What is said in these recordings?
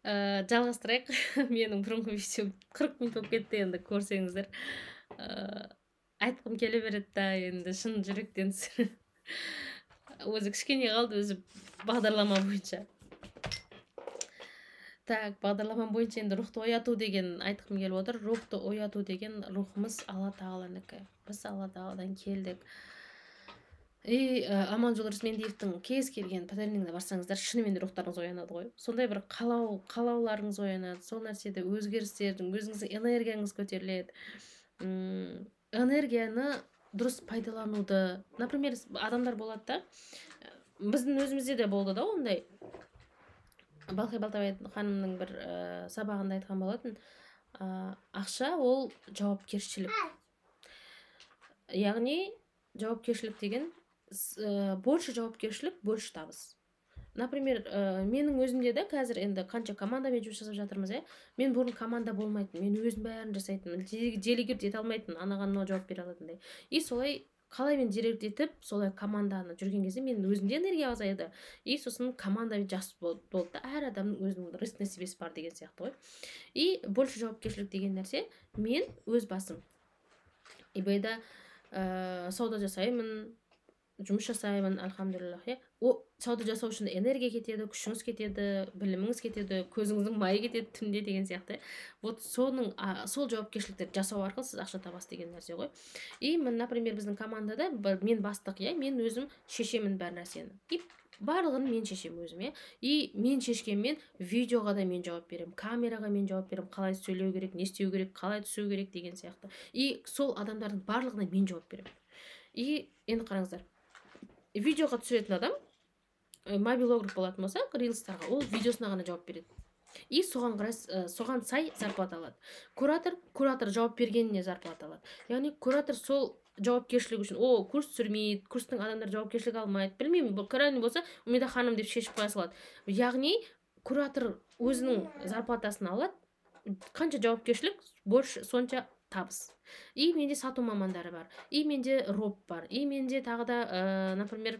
Жалғастырайық. Менің бұрынғы видеом 40 минут болып кетті, енді көрсеңіздер. Айтқым келе береді да, енді шын жүректен өзі кішкене қалды өзі бағдарлама бойынша. Так, бағдарлама бойынша енді рухты ояту деген айтқым келіп отыр. Рухты ояту деген рухымыз Алла Тағаланікі. Біз Алла Тағаладан келдік. И Аманжол Рысмендиевтің кез келген паттернингіне барсаңыздар, шынымен де рухтарыңыз оянады ғой. Сондай бір қалауларыңыз оянады. Сол нәрседе өзгерістердің, өзіңіздің энергияңыз көтеріледі. Энергияны дұрыс пайдалануды, например, адамдар болады да, біздің өзімізде де болды да ондай. Балқия Балтабай ханымның бір сабағында айтқан болатын, ақша ол жауапкершілік. Яғни жауапкершілік деген больше жауапкершілік, больше табыс. Например, менің өзімде де қазір енді қанша командамен жұмыс жасап жатырмыз, иә. Мен бұрын команда болмайтын, мен өзім бәрін жасайтынмын, делегировать ете алмайтынмын, анаған мынау жауап бере алатындай. И солай қалай мен делегировать етіп, солай команданы жүрген кезде менің өзімде энергия азаяды. И сосын команда жақсы болды да, әр адамның өзінің рызық несібесі бар деген сияқты ғой. И больше жауапкершілік деген нәрсе, мен өз басым eBay-да сауда жасаймын, жұмыс жасаймын, альхамдулиллах, иә. О, сауда жасау үшін энергия кетеді, күшіңіз кетеді, біліміңіз кетеді, көзіңіздің майы кетеді түнде деген сияқты. Вот соның сол жауапкершіліктерді жасау арқылы сіз ақша табасыз деген нәрсе ғой. И мен, например, біздің командада мен бастық, иә, мен өзім шешемін бар нәрсені. И барлығын мен шешемін өзім, иә. И мен шешкенмен видеоға да мен жауап беремін, камераға мен жауап беремін, қалай сөйлеу керек, не істеу керек, қалай түсу керек деген сияқты. И сол адамдардың барлығына мен жауап беремін. И енді қараңыздар, видеоға түсіретін адам, мобилограф болатын болса, рилстарға, ол видеосына ғана жауап береді. И соған қарай, соған сай зарплата алады. Куратор жауап бергеніне зарплата алады. Яғни куратор сол жауапкершілік үшін, о, курс түсірмейді, курстың адамдар жауапкершілік алмайды, білмеймін, бұл крайний болса, Умида ханым деп шешіп қоя салады. Яғни куратор өзінің зарплатасын алады, қанша жауапкершілік, больше сонша табыс. И менде сату мамандары бар, и менде роб бар, и менде тағы да, например,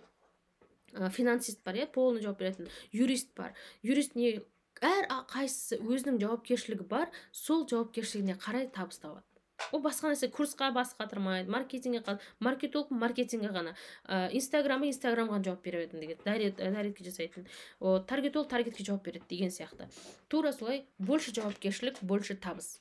финансист бар, иә, полный жауап беретін, юрист бар. Юрист не, әр қайсысы өзінің жауапкершілігі бар, сол жауапкершілігіне қарай табыс табады. Ол басқа нәрсе, курсқа бас қатырмайды, маркетингке маркетолог маркетингке ғана, инстаграмы инстаграмға жауап беретін деген, директке жасайтын, таргетолог таргетке жауап береді деген сияқты. Тура солай больше жауапкершілік, больше табыс.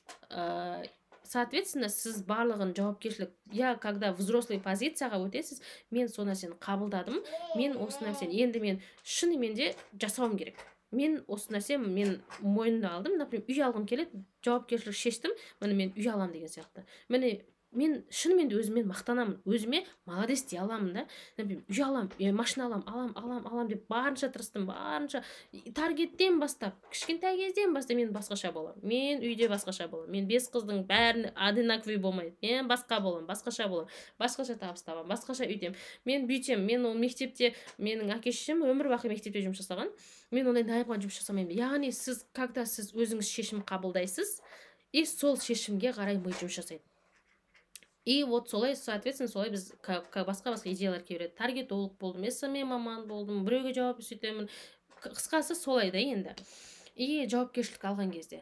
Соответственно, сіз барлығын жауапкершілік, я когда взрослый позицияға өтесіз, мен сол нәрсені қабылдадым, мен осы нәрсені енді мен шынымен де жасауым керек. Мен осы нәрсе мен мойнына алдым, например, үй алғым келеді, жауапкершілік шештім, міне мен үй аламын деген сияқты. Міне мен шынымен де өзіммен мақтанамын, өзіме молодец дей аламын да. Например, үй аламын, машина аламын, алам, алам, алам деп барынша тырыстым, барынша таргеттен бастап, кішкентай кезден бастап мен басқаша боламын. Мен үйде басқаша боламын. Мен 5 қыздың бәрін одинаковый болмайды. Мен басқа боламын, басқаша боламын, басқаша табыс табамын, басқаша үйтемін. Мен бүйтемін, мен ол мектепте, менің әке шешем өмір бақи мектепте жұмыс жасаған. Мен ондай найбға жұмыс жасамаймын. Яғни сіз, когда сіз өзіңіз шешім қабылдайсыз, и сол шешімге қарай ми жұмыс жасайды. И вот солай, соответственно, солай біз басқа-басқа идеялар келе береді. Таргетолог болдым, СММ маман болдым, біреуге жауап сөйтемін. Қысқасы солай да енді. И жауапкершілік алған кезде.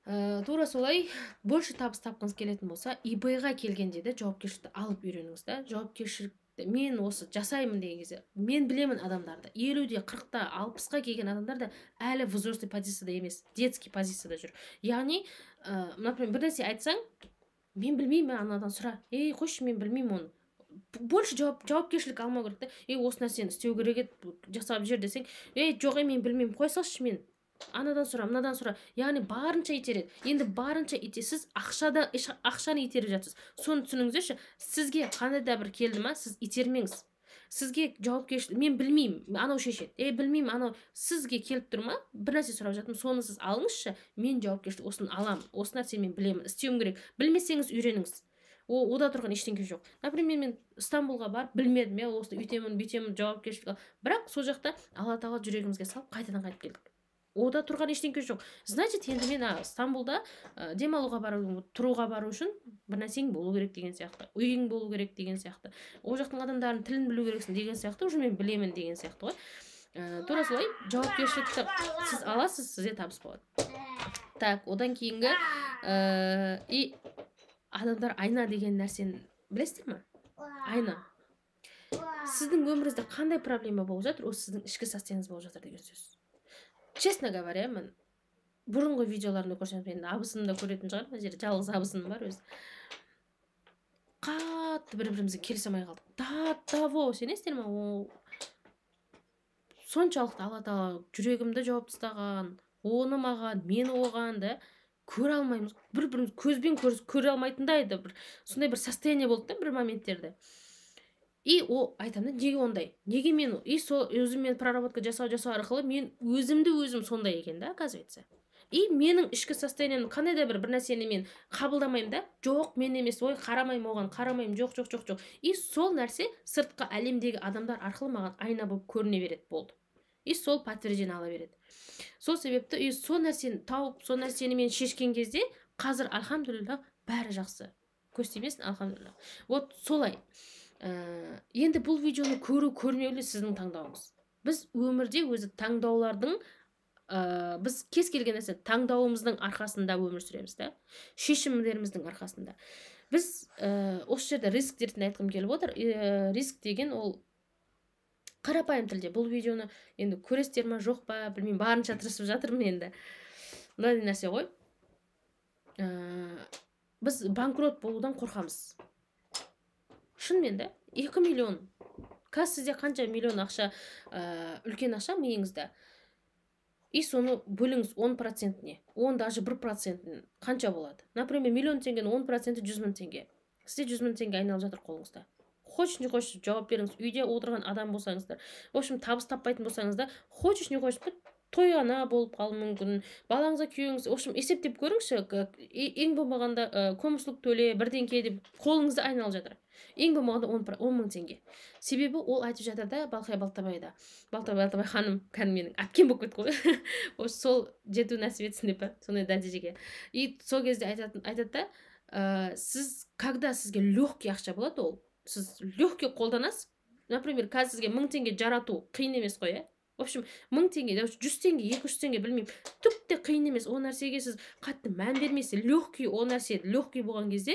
Тура солай больше табыс тапқыңыз келетін болса, eBay-ға келгенде де жауапкершілікті алып үйреніңіз да. Жауапкершілікті мен осы жасаймын деген кезде, мен білемін адамдарды. 50-де, 40-та, 60-қа келген адамдар да әлі взрослый позицияда емес, детский позицияда жүр. Яғни, например, бір нәрсе айтсаң, мен білмеймін, анадан сұра. Ей, қойшы, мен білмеймін оны. Больше жауапкершілік алмау керек та. Ей, осы нәрсені істеу керек еді, жасап жібер десең, ей, жоқ, ей, мен білмеймін, қоя салшы мен. Анадан сұра, мынадан сұра. Яғни барынша итереді. Енді барынша сіз ақшаны итеріп жатсыз. Соны түсініңіздерші, сізге қандай да бір келді ма, сіз итермеңіз. Сізге жауапкершілік, мен білмеймін, анау шешеді. Ей, білмеймін, анау сізге келіп тұр ма, бір нәрсе сұрап жатырмын, соны сіз алыңызшы, мен жауапкершілік осыны аламын, осы нәрсені мен білемін, істеуім керек. Білмесеңіз үйреніңіз. Ода тұрған ештеңе жоқ. Например, мен Стамбулға барып білмедім, мен осыны үйтемін, бүйтемін, жауапкершілік ал-. Бірақ сол жақта Алла Тағала жүрегімізге салып қайтадан қайтып келдік. Ода тұрған ештеңе жоқ. Значит, енді мен, Стамбулда, демалуға бару, тұруға бару үшін бір нәрсең болу керек деген сияқты, үйің болу керек деген сияқты, ол жақтың адамдарының тілін білу керексің деген сияқты, уже мен білемін деген сияқты ғой. Тура солай жауапкершілікті сіз аласыз, сізде табыс болады. Так, одан кейінгі и адамдар айна деген нәрсені білесіздер ма? Айна. Сіздің өміріңізде қандай проблема болып жатыр, ол сіздің ішкі состояниеңіз болып жатыр деген сөз. Честно говоря, мен бұрынғы видеоларымды көрсеңіз, мен абысыным да көретін шығар, мына жерде жалғыз абысыным бар өзі. Қатты бір бірімізге келісе алмай қалдық. До того, сенесіздер ме, ол соншалықты Алла Тағала жүрегімді жауып тастаған, оны маған, мен оған да көре алмаймыз. Бір біріміз көзбен көре алмайтындай да бір сондай бір состояние болды да бір моменттерде. И ол айтамын да, неге ондай, неге мен, и сол өзіммен проработка жасау арқылы мен өзімді өзім сондай екен да, оказывается. И менің ішкі состоянием қандай да бір нәрсені мен қабылдамаймын да, жоқ, мен емес, ой, қарамаймын оған, қарамаймын, жоқ, жоқ, жоқ, жоқ. И сол нәрсе сыртқы әлемдегі адамдар арқылы маған айна болып көріне береді, болды. И сол подтверждение ала береді. Сол себепті и сол нәрсені тауып, сол нәрсені мен шешкен кезде қазір альхамдулилля бәрі жақсы. Көз тимесін, альхамдулилля. Вот солай. Енді бұл видеоны көру көрмеу сіздің таңдауыңыз. Біз өмірде өзі таңдаулардың, біз кез келген нәрсе таңдауымыздың арқасында өмір сүреміз да, шешімдеріміздің арқасында. Біз осы жерде риск ретінде айтқым келіп отыр. Риск деген ол қарапайым тілде, бұл видеоны енді көресіздер ма жоқ па білмеймін, барынша тырысып жатырмын енді. Мынандай нәрсе ғой. Біз банкрот болудан қорқамыз. Шынымен де 2 миллион. Қазір сізде қанша миллион ақша, үлкен ақша миыңызда. И соны бөліңіз 10%-не, 10 даже 1%-ін қанша болады? Например, миллион теңгенің 10%-і 100 мың теңге. Сізде 100 мың теңге айналып жатыр қолыңызда. Хочешь не хочешь жауап беріңіз. Үйде отырған адам болсаңыздар, в общем, табыс таппайтын болсаңыз да, хочешь не хочешь тойана болып қалуы мүмкін, балаңызға, күйеуіңіз, в общем, есептеп көріңізші, ең болмағанда көмірсулық төле, бірдеңке деп қолыңызда айналып жатыр. Ең болмағанда 10 мың теңге. Себебі ол айтып жатыр да, Балқия Балтабайда. Балтай Балтабай ханым, кәдімгі менің әпкем болып кетті ғой. Осы сол жету нәсіп етсін деп па, сондай дәрежеге. И сол кезде айтады да, сіз, когда сізге легкий ақша болады ол, сіз легкий қолданасыз. Например, қазір сізге 1000 теңге жарату қиын емес қой, иә? В общем, 1000 теңге, 100 теңге, 200 теңге, білмеймін, түк те қиын емес. Ол нәрсеге сіз қатты мән бермейсіз. Легкий ол нәрсе, легкий болған кезде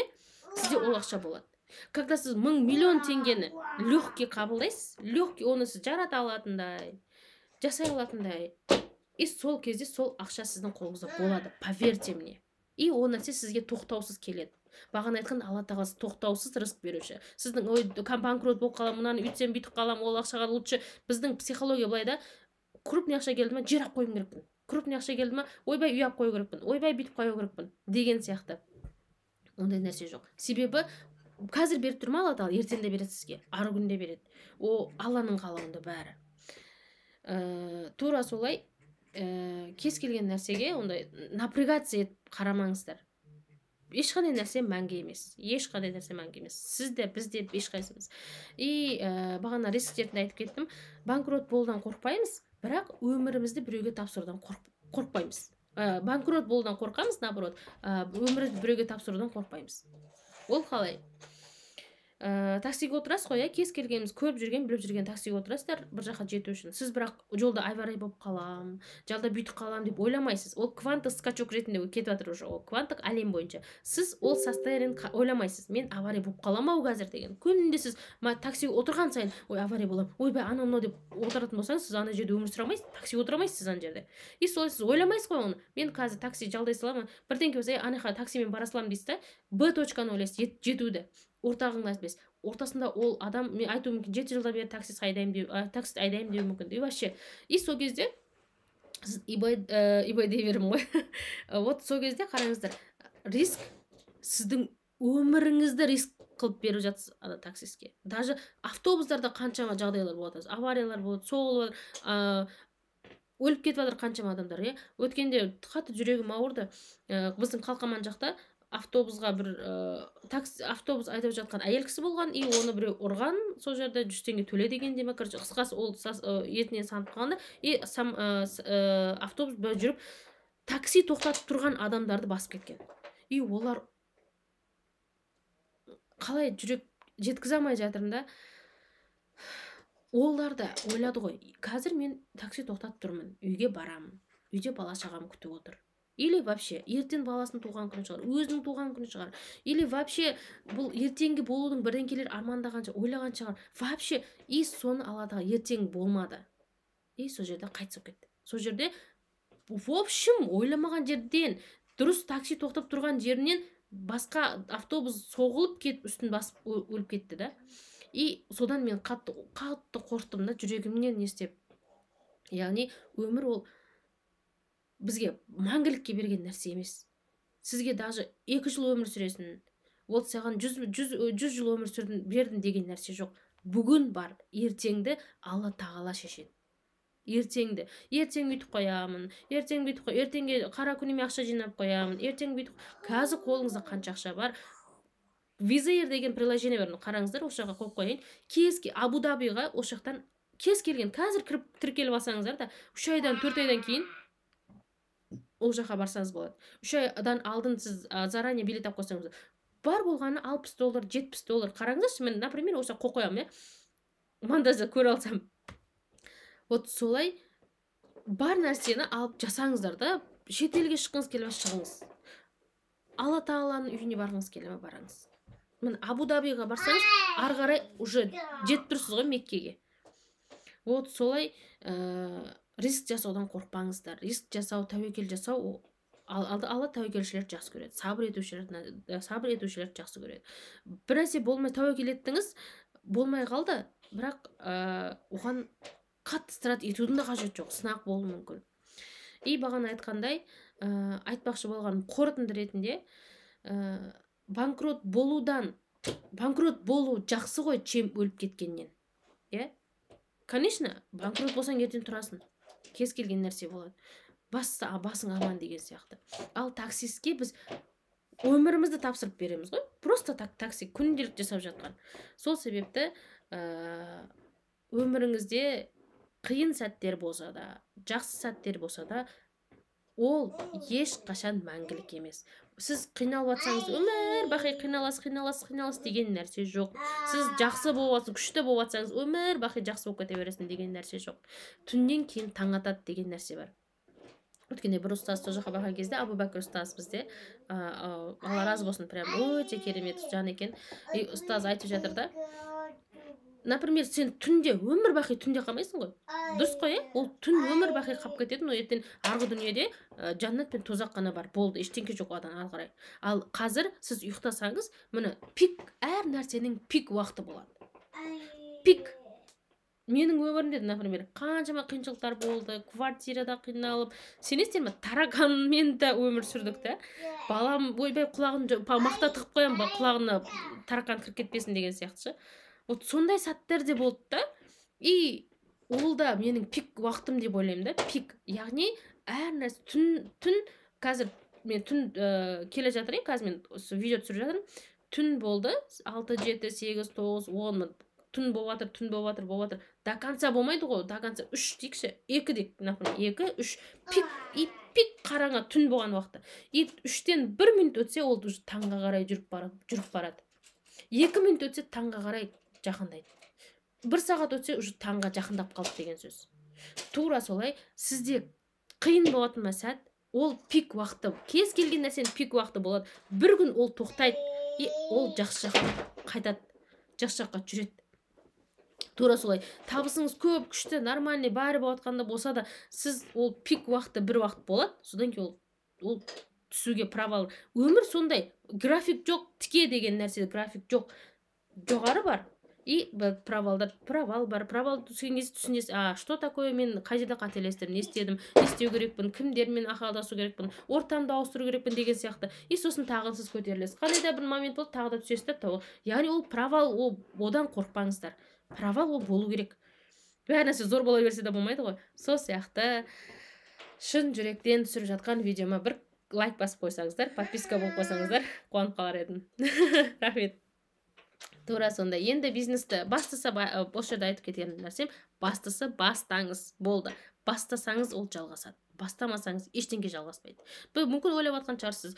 сізде ол ақша болады. Когда сіз 1000 миллион теңгені легкий қабылдайсыз, легкий оны сіз жарата алатындай, жасай алатындай, и сол кезде сол ақша сіздің қолыңызда болады, поверьте мне. И ол нәрсе сізге тоқтаусыз келеді. Бағана айтқан Алла Тағала тоқтаусыз рызық беруші. Сіздің ой, банкрот болып қаламын, мынаны үйтсем бүйтіп қаламын, ол ақшаға лучше. Біздің психология былай да, крупный ақша келді ма, жер алып қоюым керекпін. Крупный ақша келді ма, ойбай үй алып қою керекпін, ойбай бүйтіп қою керекпін деген сияқты. Ондай нәрсе жоқ. Себебі қазір беріп тұр ма Алла Тағала, ертең де береді сізге, арғы күнде береді. О Алланың қалауында бәрі. Тура солай, кез келген нәрсеге ондай напрягаться етіп қарамаңыздар. Ешқандай нәрсе мәңгі емес. Ешқандай нәрсе мәңгі емес. Сіз де, біз де, ешқайсымыз. И бағана риск ретінде айтып кеттім. Банкрот болудан қорықпаймыз, бірақ өмірімізді біреуге тапсырудан қорықпаймыз. Банкрот болудан қорқамыз, наоборот, өмірімізді біреуге тапсырудан қорықпаймыз. Ол қалай? Таксиге отырасыз ғой, иә, кез келгеніміз көріп жүрген, біліп жүрген таксиге отырасыздар бір жаққа жету үшін. Сіз бірақ жолда авария болып қалам, жолда бүйтіп қалам деп ойламайсыз. Ол кванттық скачок ретінде кетіп жатыр уже, ол кванттық әлем бойынша. Сіз ол состояниені ойламайсыз. Мен авария болып қалам ау қазір деген. Күнде сіз таксиге отырған сайын, ой, авария боламын, ойбай, анау мынау деп отыратын болсаңыз, сіз ана жерде өмір сүре алмайсыз, таксиге отыра алмайсыз сіз ана жерде. И солай сіз ойламайсыз ғой оны. Мен қазір такси жалдай саламын, бірдеңке болса, ана жаққа таксимен бара саламын дейсіз да, Б точканы ойлайсыз, жетуді. Ортағыңыз емес. Ортасында ол адам, мен айтуым мүмкін, 7 жылдан бері такси айдаймын деп, такси айдаймын деуі мүмкін. И вообще, и сол кезде сіз ибай дей беремін ғой. Вот сол кезде қараңыздар, риск сіздің өміріңізді риск қылып беріп жатсыз ана таксистке. Даже автобустарда қаншама жағдайлар болады, авариялар болады, соғылып, өліп кетіп жатыр қаншама адамдар, иә. Өткенде қатты жүрегім ауырды. Біздің Қалқаман жақта автобусға бір такси автобус айдап жатқан әйел кісі болған, и оны біреу ұрған, сол жерде 100 теңге төле деген деме, короче, қысқасы ол етінен санып қалғанда, и сам автобус жүріп такси тоқтатып тұрған адамдарды басып кеткен. И олар қалай жүрек жеткізе алмай жатырмын да. Олар да ойлады ғой: қазір мен такси тоқтатып тұрмын, үйге барамын, үйде бала шағам күтіп отыр. Или вообще ертең баласының туған күні шығар, өзінің туған күні шығар, или вообще бұл ертеңгі болудың бірдеңкелер армандаған, ойлаған шығар вообще. И соны алла тағала ертең болмады, и сол жерде қайтыс болып кетті. Сол жерде, в общем, ойламаған жерден, дұрыс такси тоқтап тұрған жерінен басқа автобус соғылып кетіп, үстін басып өліп кетті да. И содан мен қатты қатты қорықтым да, жүрегімнен не істеп. Яғни өмір ол бізге мәңгілікке берген нәрсе емес. Сізге даже 2 жыл өмір сүресің, ол саған 100 жыл өмір сүрдің, бердім деген нәрсе жоқ. Бүгін бар, ертеңді Алла тағала шешеді. Ертеңді ертең бүйтіп қоямын, ертең бүйтіп қой, ертеңге қара күніме ақша жинап қоямын, ертең бүйтіп. Қазір қолыңызда қанша ақша бар? Визаир деген приложение бар, қараңыздар, осы жаққа қойып қояйын. Кез Абу Дабиға осы жақтан кез келген қазір кіріп, тіркеліп алсаңыздар да, 3 айдан, 4 айдан кейін ол жаққа барсаңыз болады. 3 айдан алдын сіз заранее билет алып қойсаңыз, бар болғаны 60 доллар, 70 доллар. Қараңыздаршы, мен, например, осы жаққа қойып қоямын, иә, монтажда көре алсам. Вот солай бар нәрсені алып жасаңыздар да, шетелге шыққыңыз келе ме, шығыңыз. Алла тағаланың үйіне барғыңыз келе ме, барыңыз. Міне, Абу Дабиға барсаңыз, ары қарай уже жетіп тұрсыз ғой Меккеге. Вот солай, риск жасаудан қорықпаңыздар. Риск жасау, тәуекел жасау, Алла тәуекелшілерді жақсы көреді, сабыр етушілерді жақсы көреді. Бір нәрсе болмай, тәуекел еттіңіз, болмай қалды, бірақ оған қатты страдать етудің де қажеті жоқ, сынақ болуы мүмкін. И бағана айтқандай, айтпақшы болғаным, қорытынды ретінде, банкрот болудан, банкрот болу жақсы ғой, чем өліп кеткеннен, иә. Конечно, банкрот болсаң, ертең тұрасың, кез келген нәрсе болады, бастысы басың аман деген сияқты. Ал таксистке біз өмірімізді тапсырып береміз ғой, просто так, такси күнделік жасап жатқан. Сол себепті өміріңізде қиын сәттер болса да, жақсы сәттер болса да, ол ешқашан мәңгілік емес. Сіз қиналып жатсаңыз, өмір бақи қиналасыз, қиналасыз, қиналасыз деген нәрсе жоқ. Сіз жақсы болып жатсаңыз, күшті болып жатсаңыз, өмір бақи жақсы болып кете бересің деген нәрсе жоқ. Түннен кейін таң атады деген нәрсе бар. Өткенде бір ұстаз сол жаққа барған кезде, Абу Бәкір ұстаз бізде, Алла разы болсын, прям өте керемет жан екен. И ұстаз айтып жатыр да: например, сен түнде өмір бақи түнде қалмайсың ғой, дұрыс қой, иә? Ол түн өмір бақи қалып кетеді, но ертең арғы дүниеде жәннат пен тозақ қана бар, болды, ештеңке жоқ одан ары қарай. Ал қазір сіз ұйықтасаңыз, міне, пик, әр нәрсенің пик уақыты болады, пик. Менің өмірімде, например, қаншама қиыншылықтар болды, квартирада қиналып, сенесіздер ме, тараканмен де өмір сүрдік та. Балам, ойбай, құлағын мақта тығып қоямын, құлағына таракан кіріп кетпесін деген сияқты ше. Вот сондай сәттер де болды да. И ол да менің пик уақытым деп ойлаймын да. Пик, яғни әр нәрсе түн. Қазір мен түн келе жатыр, иә, қазір мен осы видео түсіріп жатырмын, түн болды, 6, 7, 8, 9, 10, түн болып жатыр, түн болып жатыр, болып жатыр. До конца болмайды ғой, до конца 3 дейікші, 2 дейік, например, 2, 3 пик. И пик қараңғы түн болған уақытта, и 3-тен 1 минут өтсе, ол уже таңға қарай жүріп барады, жүріп барады. 2 минут өтсе, таңға қарай жақындайды. Бір сағат өтсе, уже таңға жақындап қалды деген сөз. Тура солай, сізде қиын болатын ма сәт, ол пик уақыты. Кез келген нәрсенің пик уақыты болады. Бір күн ол тоқтайды, и ол жақсы жаққа қайтады, жақсы жаққа жүреді. Тура солай, табысыңыз көп, күшті, нормальный, бәрі болып жатқанда болса да, сіз ол пик уақыты бір уақыт болады, содан кейін ол түсуге, провал. Өмір сондай, график жоқ, тіке деген нәрсе график жоқ, жоғары бар и провалдар, провал бар. Провал түскен кезде түсінесіз: а что такое, мен қай жерде қателестім, не істедім, не істеу керекпін, кімдермен ақылдасу керекпін, ортамды ауыстыру керекпін деген сияқты. И сосын тағы сіз көтерілесіз. Қандай да бір момент болды, тағы да түсесіз да. Яғни ол провал, ол одан қорықпаңыздар. Провал ол болу керек, бәр нәрсе зор бола берсе де болмайды ғой. Сол сияқты, шын жүректен түсіріп жатқан видеома бір лайк басып қойсаңыздар, подписка болып қойсаңыздар, қуанып қалар едім, рахмет. Тура сондай. Енді бизнесті, бастысы, осы жерде айтып кеткен нәрсем: бастысы бастаңыз, болды. Бастасаңыз, ол жалғасады, бастамасаңыз, ештеңе жалғаспайды. Мүмкін, ойлап жатқан шығарсыз,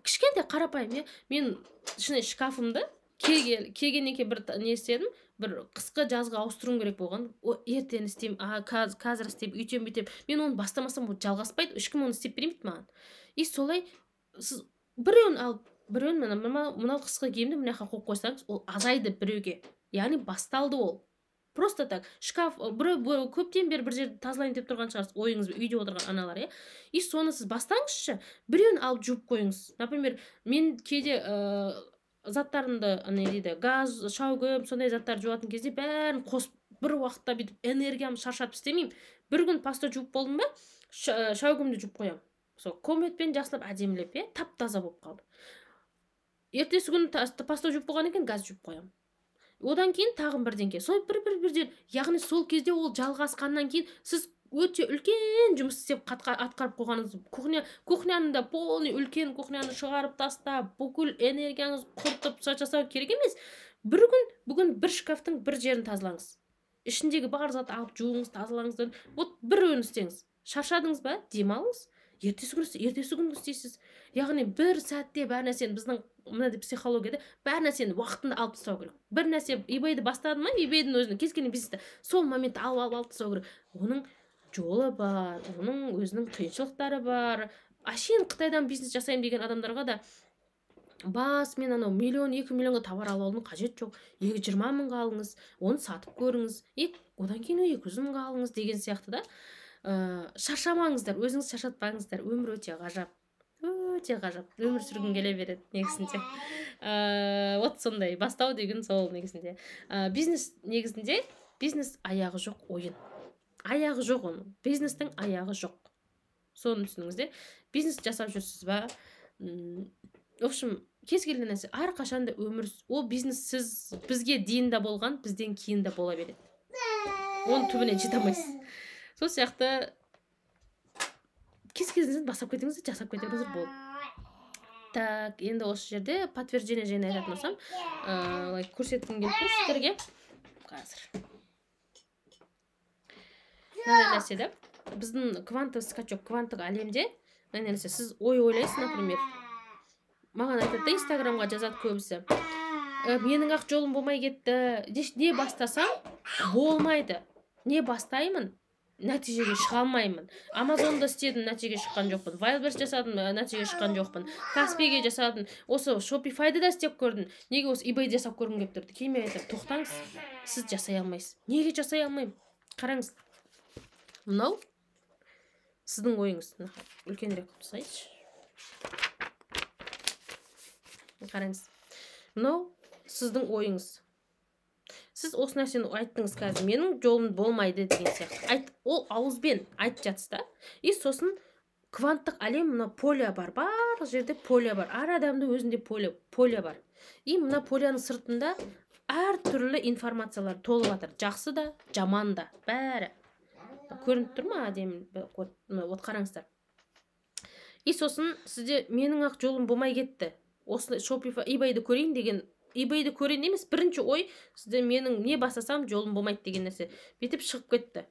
кішкентай, қарапайым, иә. Мен шыны шкафымды келгеннен кейін бір не істедім. бір қысқы жазғы ауыстыруым керек болған. Ертең істеймін, қазір істеймін, үйтем бүйтем. Мен оны бастамасам ол жалғаспайды, ешкім оны істеп бермейді маған. И солай сіз біреуін алып, біреуін мынау қысқы киімді мына жаққа қойып қойсаңыз, ол азайды біреуге. Яғни басталды ол. Просто так. Шкаф, біреу көптен бері бір жерді тазалайын деп тұрған шығарсыз, ойыңыз үйде отырған аналар, иә. И соны сіз бастаңызшы, біреуін алып жуып қойыңыз. Например, мен кейде заттарымды, не дейді, газ, шаугым, сондай заттар жуатын кезде бәрін қосып бір уақытта бүйтіп энергиямды шаршатып істемеймін. Бір күн паста жуып болдым ба, шаугымды жуып қоямын. Сол кометпен жақсылап әдемілеп, иә, тап-таза болып қалды. Ертесі күні паста жуып болған екен, газ жуып қоямын. Одан кейін тағы бірдеңке. Сол бір-бірден, яғни сол кезде ол жалғасқаннан кейін сіз өте үлкен жұмыс істеп атқарып қойғаныңыз, кухняны да полный үлкен кухняны шығарып тастап, бүкіл энергияңызды құртып жасау керек емес. Бір күн, бүгін бір шкафтың бір жерін тазалаңыз. Ішіндегі бар затты алып жуыңыз, тазалаңыз. Вот біреуін істеңіз. Шаршадыңыз ба? Демалыңыз. Ертесі күні істейсіз. Яғни бір сәтте бәр нәрсені, біздің мынандай психологияда бәр нәрсені уақытында алып тастау керек. Бір нәрсе eBay-ді бастады ма, eBay-дің өзінің кез келген бизнесті сол моментте алып тастау керек. Оның жолы бар, оның өзінің қиыншылықтары бар. Әшейін Қытайдан бизнес жасаймын деген адамдарға да бас мен анау миллион, 2 миллионға товар алып алудың қажеті жоқ. 20 мыңға алыңыз, оны сатып көріңіз, одан кейін 200 мыңға алыңыз деген сияқты да. Шаршамаңыздар, өзіңіз шаршатпаңыздар. Өмір өте ғажап, өте ғажап. Өмір сүргім келе береді негізінде. Вот сондай бастау деген сол негізінде. Бизнес негізінде, бизнес аяғы жоқ ойын. Аяғы жоқ оның. Бизнестің аяғы жоқ. Соны түсініңіздер. Бизнес жасап жүрсіз ба? В общем, кез келген нәрсе әрқашан да өмір, ол бизнес сіз бізге дейін де болған, бізден кейін де бола береді. Оның түбіне жете алмайсыз. Сол сияқты кез келген бастап кетіңіз, жасап кете беріңіздер болды. Так, енді осы жерде подтверждение жайында айтатын болсам, көрсеткім келіп тұр сіздерге. Қазір. Мынандай нәрсе да, біздің квантовый скачок, кванттық әлемде мынандай нәрсе, сіз ой ойлайсыз, например. Маған айтады да, Инстаграмға жазады көбісі. Менің ақ жолым болмай кетті. Не бастасам болмайды. Не бастаймын, нәтижеге шыға алмаймын. Амазонда істедім, нәтижеге шыққан жоқпын. Wildberries жасадым, нәтижеге шыққан жоқпын. Каспиге жасадым. Осы Shopify'ды да істеп көрдім. Неге осы eBay'ді жасап көргім келіп тұрды? Кейін мен айтамын, тоқтаңыз, сіз жасай алмайсыз. Неге жасай алмаймын? Қараңыз. Мынау сіздің ойыңыз. Үлкенірек қылып тастайыншы. Қараңыз. Мынау сіздің ойыңыз. Сіз осы нәрсені айттыңыз қазір, менің жолым болмайды деген сияқты. Айт, ол ауызбен айтып жатсыз да. И сосын кванттық әлем, мына поле бар, барлық жерде поле бар. Әр адамда өзінде поле бар. И мына поляның сыртында әртүрлі информациялар толып жатыр. Жақсы да, жаман да, бәрі. Көрініп тұр ма әдемі? Вот қараңыздар. И сосын сізде менің ақ жолым болмай кетті. Осы Shopify, eBay'ді көрейін деген, eBay'ді көрейін емес, бірінші ой сізде менің не бастасам жолым болмайды деген нәрсе. Бүйтіп шығып кетті.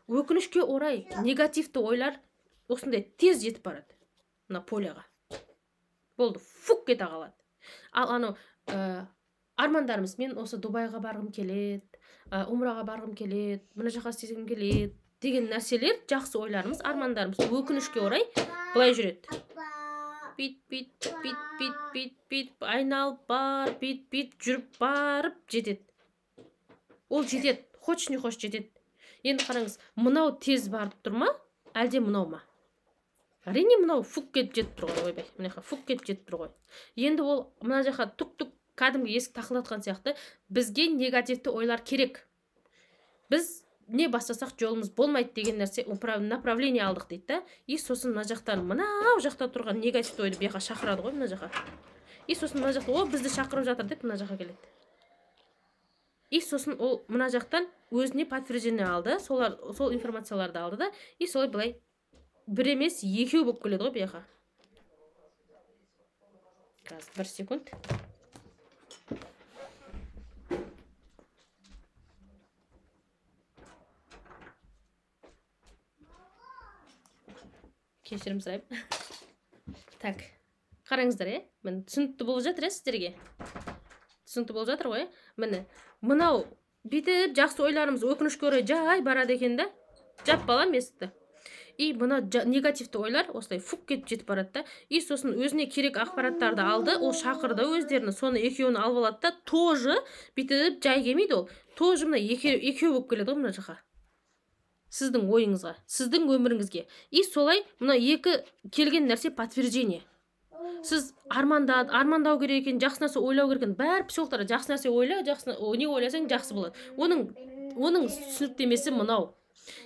Өкінішке орай негативті ойлар осындай тез жетіп барады мына поляға. Болды, фук кете қалады. Ал анау армандарымыз, мен осы Дубайға барғым келеді, Умраға барғым келеді, мына жаққа істегім келеді деген нәрселер, жақсы ойларымыз, армандарымыз өкінішке орай былай жүреді. Бит, бит, бит, бит, бит, бит, айналып бар, бит, бит, жүріп барып жетеді. Ол жетеді, хочешь не хочешь жетеді. Енді қараңыз, мынау тез барып тұр ма, әлде мынау ма? Әрине мынау фук кетіп жетіп тұр ғой, ойбай, мына жаққа фук кетіп жетіп тұр ғой. Енді ол мына жаққа тук-тук кәдімгі есік тақылдатқан сияқты бізге негативті ойлар керек. Біз не бастасақ жолымыз болмайды деген нәрсе направление алдық дейді да. И сосын мына жақтан, мынау жақта тұрған негативті ойды бұл жаққа шақырады ғой, мына жаққа. И сосын мына жақта, о, бізді шақырып жатыр деп мына жаққа келеді. И сосын ол мына жақтан өзіне подтверждение алды, сол информацияларды алды да, и солай былай бір емес, екеу болып келеді ғой бұл жаққа. Қазір бір секунд. Кешірім сұраймын. Так, қараңыздар, міне түсінікті болып жатыр, сіздерге. Түсінікті болып жатыр ғой, Міне, мынау Бүйтіп жақсы ойларымыз өкінішке орай жай барады екен да, жап балам есікті. И мына негативті ойлар осылай фук кетіп жетіп барады да. И сосын өзіне керек ақпараттарды алды, ол шақырды өздерін, соны екеуін алып алады да, тоже бүйтіп жай келмейді ол. Тоже мына екеу болып келеді ғой мына жаққа. Сіздің ойыңызға, сіздің өміріңізге. И солай мына екі келген нәрсе подтверждение. Сіз армандау керек екен, жақсы нәрсе ойлау керек екен. Бәрі психологтар жақсы нәрсе ойла, жақсы, не ойласаң жақсы болады. Оның түсініктемесі мынау.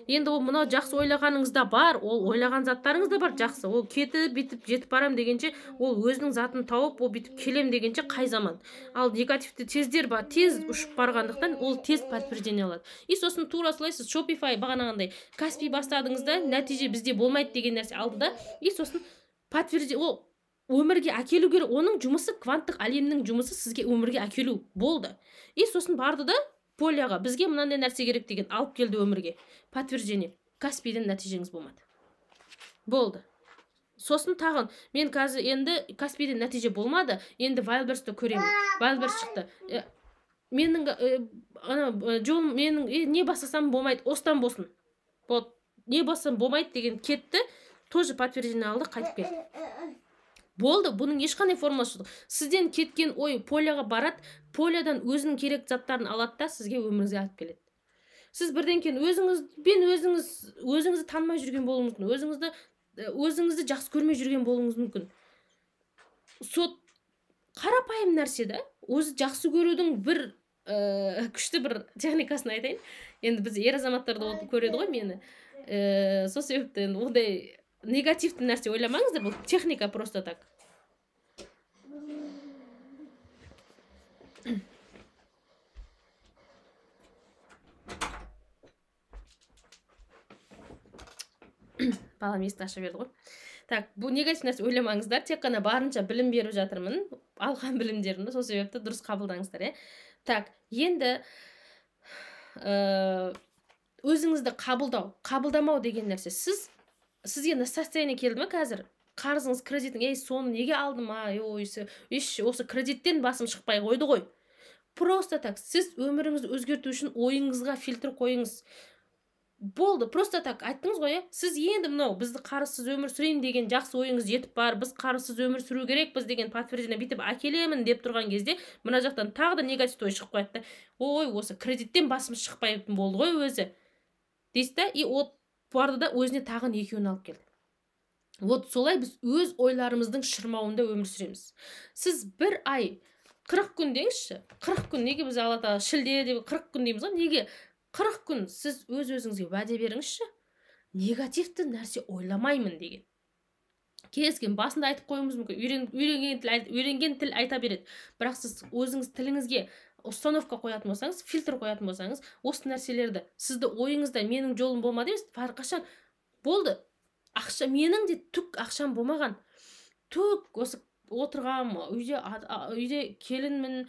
Енді ол мынау жақсы ойлағаныңыз да бар, ол ойлаған заттарыңыз да бар жақсы. Ол кетіп, бүйтіп жетіп барам дегенше, ол өзінің затын тауып, ол бүйтіп келем дегенше қай заман. Ал негативті тездер бар, тез ұшып барғандықтан ол тез подтверждение алады. И сосын тура солай сіз Shopify бағанағындай Каспи бастадыңыз да, нәтиже бізде болмайды деген нәрсе алды да, и сосын подтверждение, ол өмірге әкелу керек. Оның жұмысы, кванттық әлемнің жұмысы сізге өмірге әкелу болды. И сосын барды да поляға бізге мынандай нәрсе керек деген алып келді өмірге. Подтверждение. Каспийден нәтижеңіз болмады. Болды. Сосын тағын, мен қазір енді Каспийден нәтиже болмады, енді Wildberries'ті көремін. Wildberries шықты. Менің ана жол, менің не бассам болмайды, осыдан болсын. Вот, не бассам болмайды деген кетті, тоже подтверждение алды, қайтып келді. Болды, бұның ешқандай формуласы жоқ. Сізден кеткен ой поляға барады, полядан өзінің керек заттарын алады да сізге өміріңізге алып келеді. Сіз бірден кейін өзіңізбен өзіңіз, өзіңізді танымай жүрген болуыңыз мүмкін, өзіңізді жақсы көрмей жүрген болуыңыз мүмкін. Сол қарапайым нәрсе да, өзі жақсы көрудің бір күшті бір техникасын айтайын. Енді біз ер азаматтарды көреді ғой мені. Сол себепті енді ондай негативті нәрсе ойламаңыздар, бұл техника просто так. Балам есікті аша берді ғой. Так, бұл негатив нәрсе ойламаңыздар, тек қана барынша білім беріп жатырмын, алған білімдерімді, сол себепті дұрыс қабылдаңыздар, иә. Так, енді өзіңізді қабылдау, қабылдамау деген нәрсе. Сізге состояние келді ме қазір? Қарызыңыз, кредитің, ей, соны неге алдым, ой, осы кредиттен басым шықпай қойды ғой. Просто так, сіз өміріңізді өзгерту үшін ойыңызға фильтр қойыңыз. Болды, просто так айттыңыз ғой, сіз енді мынау бізді қарызсыз өмір сүрейін деген жақсы ойыңыз жетіп бар, біз қарызсыз өмір сүру керекпіз деген подтверждение бүйтіп әкелемін деп тұрған кезде мына жақтан тағы да негативті ой шығып қояды да. Ой, осы кредиттен басым шықпайтын болды ғой өзі дейсіз да, и от барды да өзіне тағын екеуін алып келді. Вот солай біз өз ойларымыздың шырмауында өмір сүреміз. Сіз бір ай 40 күн деңізші, 40 күн неге біз Алла тағала шілде деп 40 күн дейміз ғой, неге 40 күн сіз өз өзіңізге уәде беріңізші, негативті нәрсе ойламаймын деген. Кез келген басында айтып қоюымыз мүмкін, үйренген тіл айта береді. Бірақ сіз өзіңіз тіліңізге установка қоятын болсаңыз, фильтр қоятын болсаңыз, осы нәрселерді сізді ойыңызда менің жолым болмады емес, қашан болды. Ақша менің де түк ақшам болмаған. Түк осы отырғам, үйде келінмін,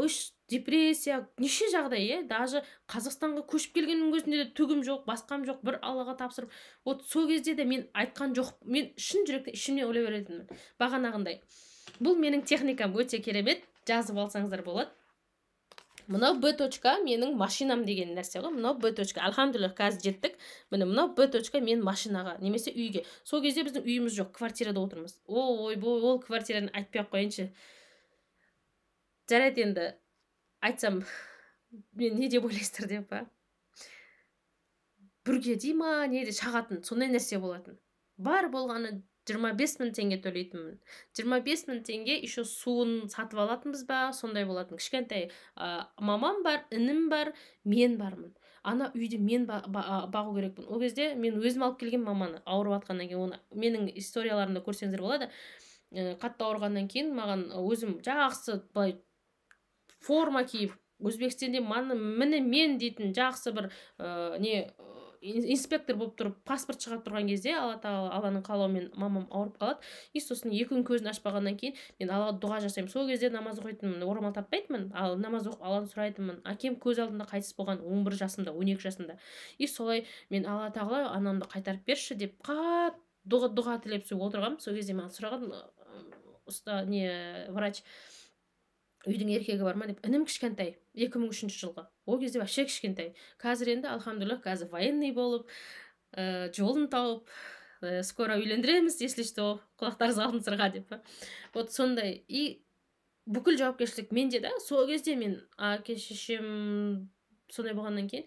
үш депрессия, неше жағдай, е? Даже Қазақстанға көшіп келгеннің өзінде де түгім жоқ, басқам жоқ, бір Аллаға тапсырып. Вот сол кезде де мен айтқан жоқ, мен шын жүректен ішімнен ойлай беретінмін. Бағанағындай. Бұл менің техникам өте керемет, жазып алсаңыздар болады. Мынау Б точка менің машинам деген нәрсе ғой. Мынау Б точка. Альхамдулиллах, қазір жеттік. Міне мынау Б точка мен машинаға, немесе үйге. Сол кезде біздің үйіміз жоқ, квартирада отырмыз. Ой, ол квартираны айтпай ақ қояйыншы. Жарайды енді, айтсам, мен не деп ойлайсыздар деп па? Бүрге дей ма, не де шағатын, сондай нәрсе болатын. Бар болғаны 25 мың теңге төлейтінмін. 25 мың теңге еще суын сатып алатынбыз ба, сондай болатын. Кішкентай мамам бар, інім бар, мен бармын. Ана үйде мен бағу керекпін. Ол кезде мен өзім алып келген маманы ауырып атқаннан кейін, оны менің историяларымда көрсеңіздер болады. Қатты ауырғаннан кейін маған өзім жақсы былай форма киіп, Өзбекстанда міне мен дейтін жақсы бір не инспектор болып тұрып, паспорт шығарып тұрған кезде Алла тағала, Алланың қалауымен мамам ауырып қалады. И сосын екі күн көзін ашпағаннан кейін мен Аллаға дұға жасаймын. Сол кезде намаз оқитынмын, орамал тартпайтынмын, ал намаз оқып Алланы сұрайтынмын. Әкем көз алдында қайтыс болған 11 жасымда, 12 жасымда. И солай мен Алла тағала анамды қайтарып берші деп қатты дұға тілеп отырғанмын. Сол кезде маған сұраған ұста не врач, Үйдің еркегі бар ма деп. Інім кішкентай, 2003 жылғы, ол кезде вообще кішкентай. Қазір енді, альхамдулиллах, қазір военный болып, жолын тауып, скоро үйлендіреміз, если что, құлақтарыңызға алтын сырға деп. Вот сондай. И бүкіл жауапкершілік менде да. Сол кезде мен әке шешем сондай болғаннан кейін,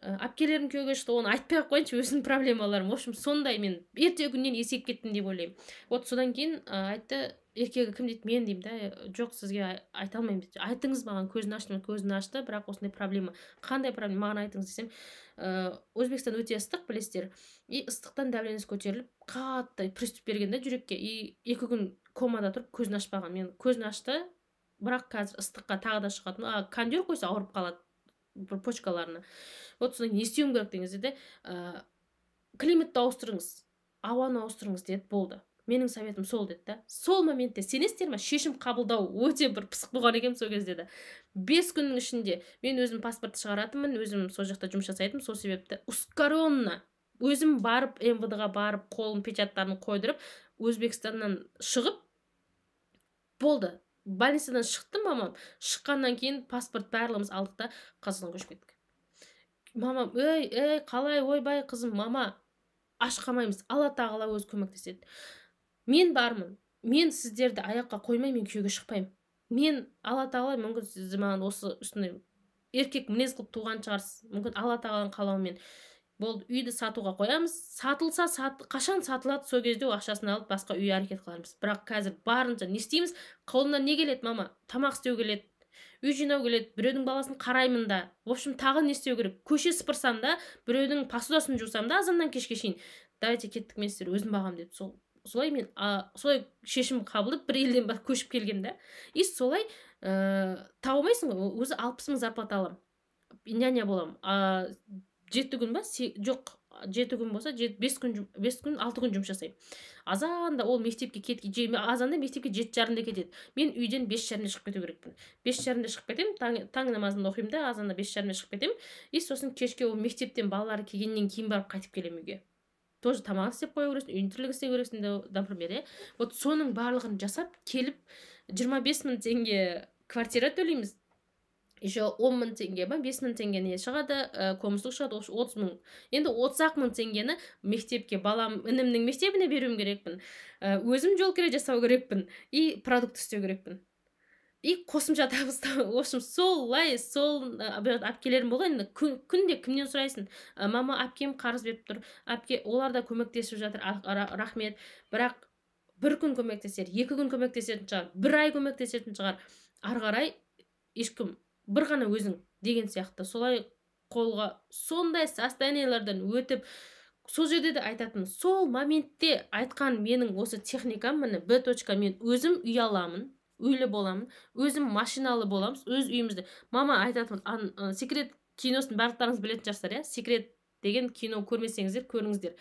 әпкелерім күйеуге шықты, оны айтпай ақ қояйыншы, өзімнің проблемаларым. В общем, сондай, мен ерте күннен есейіп кеттім деп ойлаймын. Вот содан кейін айтты: «Еркегі кім?» – дейді. «Мен», – деймін да. «Жоқ, сізге айта алмаймын», – дейді. «Айтыңыз маған, көзін ашты». Көзін ашты, бірақ осындай проблема. «Қандай проблема, маған айтыңыз», – десем, Өзбекстан өте ыстық, білесіздер, и ыстықтан давление сі көтеріліп, қатты приступ берген да жүрекке, и 2 күн комада тұрып, көзін ашпаған. Мен көзін ашты, бірақ қазір ыстыққа тағы да шығатын, а кондер қойса, ауырып қалады бір почкаларына. Вот содан не істеуім керек деген кезде, «Климатты ауыстырыңыз, ауаны ауыстырыңыз», – деді. «Болды, менің совет ім сол», – деді да. Сол моментте, сенесіздер ма, шешім қабылдау өте бір пысық болған екенмін сол кезде де. 5 күннің ішінде мен өзім паспорт шығаратынмын, өзім сол жақта жұмыс жасайтынмын. Сол себепті ускоренно өзім барып, МВД ға барып, қолым печать тарын қойдырып, Өзбекстаннан шығып болды. Больницадан шықты мамам. Шыққаннан кейін паспорт, барлығымыз алдық та, Қазақстанға көшіп кеттік. Мамам: «Ей, ей, қалай? Ойбай, қызым!» «Мама, аш қалмаймыз, Алла тағала өзі көмектеседі, мен бармын. Мен сіздерді аяққа қоймай, мен күйеуге шықпаймын. Мен, Алла тағала, мүмкін, сізді маған осы үстіне еркек мінез қылып туған шығарсыз, мүмкін, Алла тағаланың қалауымен. Болды, үйді сатуға қоямыз. Сатылса, қашан сатылады, сол кезде ол ақшасын алып, басқа үй әрекет қыламыз. Бірақ қазір барынша не істейміз? Қолымнан не келеді, мама? Тамақ істеу келеді, үй жинау келеді, біреудің баласын қараймын да. В общем, тағы не істеу керек? Көше сыпырсам да, біреудің посуда сын жусам да, азаннан кешке шейін. Давайте, кеттік, мен сіздерге өзім бағамын», – деп. Сол солай мен солай шешім қабылдап, бір елден барып көшіп келгенмін да. И солай таба алмайсың ғой өзі. 60 000 зарплата аламын, няня боламын. 7 күн ба, жоқ, 7 күн болса, 5 күн, 5 күн, 6 күн жұмыс жасаймын. Азанда ол мектепке кет, азанда мектепке 7:30-да кетеді, мен үйден 5:30-да шығып кету керекпін. 5:30-да шығып кетемін, таң намазын оқимын да, азанда 5:30-да шығып кетемін. И сосын кешке ол мектептен балалары келгеннен кейін барып қайтып келемін үйге. Тоже тамақ істеп қою керексің, үйдің тірлігін істеу керексің, например, иә. Вот соның барлығын жасап келіп, 25 000 теңге квартира төлейміз, еще 10 000 теңге ма, 5000 теңге не шығады, коммуслуг шығады, 30 000. Енді 30 ақ мың теңгені мектепке, балам, інімнің мектебіне беруім керекпін, өзім жол кіре жасау керекпін и продукт істеу керекпін, и қосымша табыс. В общем, солай. Сол әпкелерім болған. Енді күнде кімнен сұрайсың? Мама, әпкем қарыз беріп тұр, әпке, олар да көмектесіп жатыр, рахмет. Бірақ бір күн көмектесер, 2 күн көмектесетін шығар, бір ай көмектесетін шығар, ары қарай ешкім, бір ғана өзің деген сияқты. Солай қолға сондай состояние лерден өтіп, сол жерде де айтатын, сол моментте айтқан менің осы техникам, міне, Б точка: мен өзім үй аламын, үйлі боламын, өзім машиналы боламыз өз үйімізде. Мама, айтатын, «Секрет» киносын барлықтарыңыз білетін шығарсыздар, иә? «Секрет» деген кино, көрмесеңіздер, көріңіздер.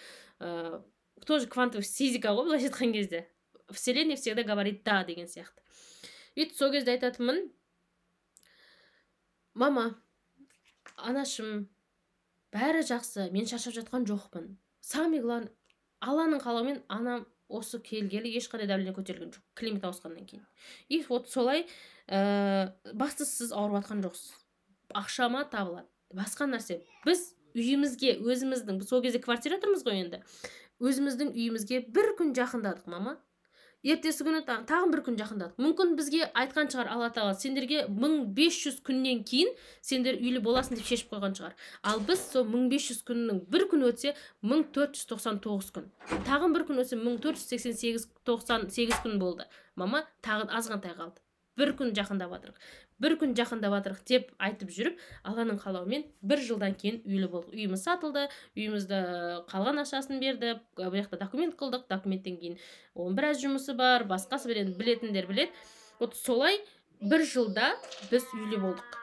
Тоже квантовый физика ғой, былайша айтқан кезде. Вселенная всегда говорит «да» деген сияқты. И сол кезде айтатынмын: «Мама, анашым, бәрі жақсы, мен шаршап жатқан жоқпын». Самый главный, Алланың қалауымен анам осы келгелі ешқандай давление көтерілген жоқ климат ауысқаннан кейін. И вот солай, бастысы, сіз ауырып жатқан жоқсыз, ақшама табылады. Басқа нәрсе, біз үйімізге, өзіміздің, сол кезде квартира тұрмыз ғой енді, өзіміздің үйімізге бір күн жақындадық, мама. Ертесі күні тағы бір күн жақындадық. Мүмкін, бізге айтқан шығар Алла тағала: «Сендерге 1500 күннен кейін сендер үйлі боласың», – деп шешіп қойған шығар. Ал біз сол 1500 күннің бір күн өтсе, 1499 күн, тағы бір күн өтсе, 1488, 98 күн болды. Мама, тағы азғантай қалды, бір күн жақындап жатырық, бір күн жақындап жатырық деп айтып жүріп, Алланың қалауымен бір жылдан кейін үйлі болдық. Үйіміз сатылды, үйімізді қалған ақшасын берді. Бұл жақта документ қылдық, документтен кейін оның біраз жұмысы бар, басқасы бар, енді білетіндер біледі. Вот солай бір жылда біз үйлі болдық.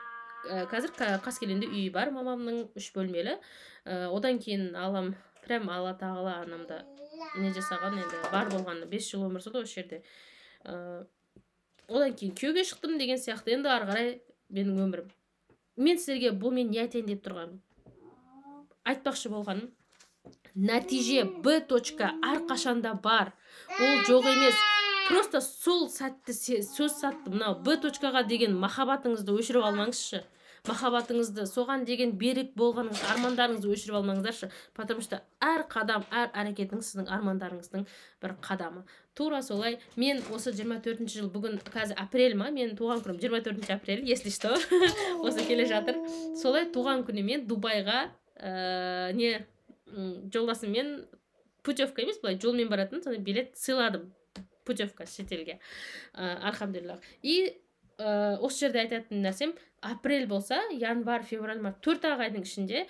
Қазір Қаскелеңде үйі бар мамамның, үш бөлмелі. Одан кейін Аллам, прям Алла тағала анамды не жасаған енді, бар болғаны 5 жыл өмір сүрді осы жерде. Одан кейін күйеуге шықтым деген сияқты. Енді ары қарай менің өмірім. Мен сіздерге бұл мен не айтайын деп тұрғаным, айтпақшы болғаным, нәтиже, Б точка әрқашанда бар, ол жоқ емес. Просто сол сәтті, сөз сәтті, мынау Б точкаға деген махаббатыңызды өшіріп алмаңызшы. Махаббатыңызды, соған деген берік болғаныңыз, армандарыңызды өшіріп алмаңыздаршы, потому что әр қадам, әр әрекетіңіз сіздің армандарыңыздың бір қадамы. Тура солай мен осы 24 жыл, бүгін қазір апрель ма, менің туған күнім 24 апрель, если что, осы келе жатыр. Солай туған күні мен Дубайға не жолдасыммен путевка емес, былай жолмен баратын сондай билет сыйладым, путевка шетелге, альхамдулиллах. И осы жерде айтатын нәрсем: апрель болса, январь, февраль, март, 4 ақ айдың ішінде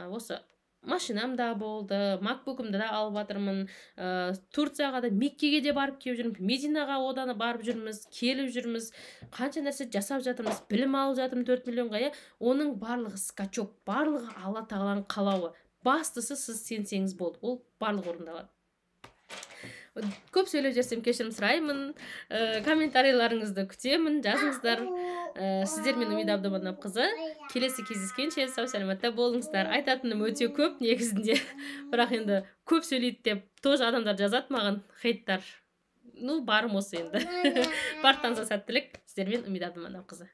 осы машинам да болды, Макбукымды да алып жатырмын, Турцияға да, Меккеге де барып келіп жүрмін, Мединаға одан барып жүрміз, келіп жүрміз, қанша нәрсе жасап жатырмыз, білім алып жатырмын 4 миллионға, иә. Оның барлығы скачок, барлығы Алла Тағаланың қалауы. Бастысы, сіз сенсеңіз болды, ол барлығы орындалады. Көп сөйлеп жіберсем, кешірім сұраймын. Комментарийларыңызды күтемін, жазыңыздар. Сіздермен Умида Абдыманапқызы. Келесі кездескенше сау саламатта болыңыздар. Айтатыным өте көп негізінде, бірақ енді көп сөйлейді деп тоже адамдар жазады маған, хейттар. Ну, барым осы енді. Барлықтарыңызға сәттілік! Сіздермен Умида Абдыманапқызы.